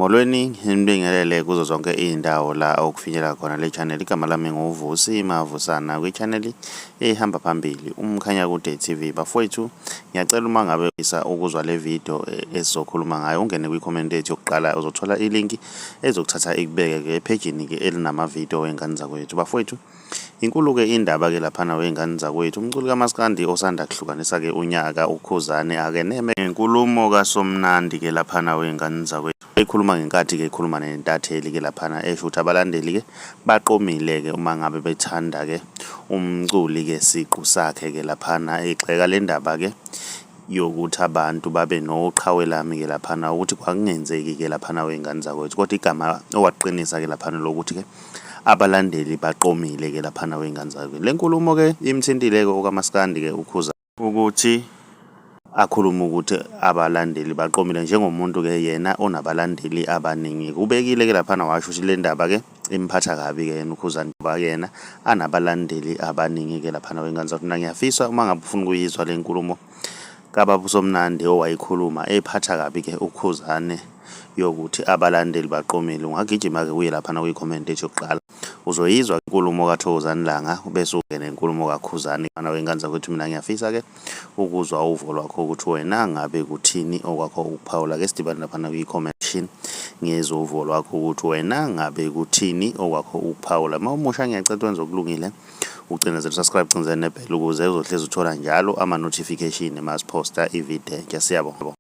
Molweni nibingelele kuzo zonke izindawo la okufinyelela khona le channel. Igama lami nguVusi Mavusana kwi-channel ehamba phambili umkhanya kude TV. Bafowethu, ngiyacela uma ngabe ukuzwa le video esizokhuluma ngayo ungene kwi-comment ethi yokuqala, uzothola ilink ezokuthatha ikubeke ephejini elinama video wengane zakwethu. Bafowethu, inkulu ke indaba ke laphana wengane zakwethu. Umculi kaMaskandi osanda kuhlukanisa ke unyaka ukhuzani ake neme ngenkulumo kasomnandi ke laphana wengane zakwethu. Ekhuluma ngenkathi ke ekhuluma nentatheli ke laphana esho ukuthi abalandeli ke baqomile ke uma ngabe bethanda ke umculi ke siqu sakhe ke laphana exeka le ndaba ke yokuthi abantu babe noqhawelami ke laphana ukuthi kwakungenzeki ke laphana wengane zakwethu, kodwa igama owaqinisa ke laphana lokuthi ke abalandeli baqomile ke laphana wengane zakwethu. Le nkulumo ke imthintile ke okaMaskandi ke ukhuza ukuthi akhuluma ukuthi abalandeli baqomile njengomuntu ke yena onabalandeli abaningi. Kubekile ke laphana washo ukuthi le ndaba ke imphatha kabi ke yena ukhuzani ngoba yena anabalandeli abaningi ke laphana wengane zakwethu. Ngiyafisa uma ngabe ufuna ukuyizwa le nkulumo kababa Somnandi owayikhuluma ephatha kabi ke ukhuzane yokuthi abalandeli baqomile, ungagijima ke uye laphana kwi-comment ethi yokuqala uzoyizwa inkulumo kaThokozani Langa bese ungene inkulumo kakhuzani kana wengane zakwethu. Mina ngiyafisa ke ukuzwa uvo lwakho ukuthi wena ngabe kuthini okwakho ukuphawula ke sidibane laphana kwi-comment section ngizwe uvo lwakho ukuthi wena ngabe kuthini okwakho ukuphawula. Mawumusha ngiyacela wenze okulungile ucinezela subscribe, cinzela nebell ukuze uzohlezi uthola njalo ama notification masiposta ivideo. Siyabonga.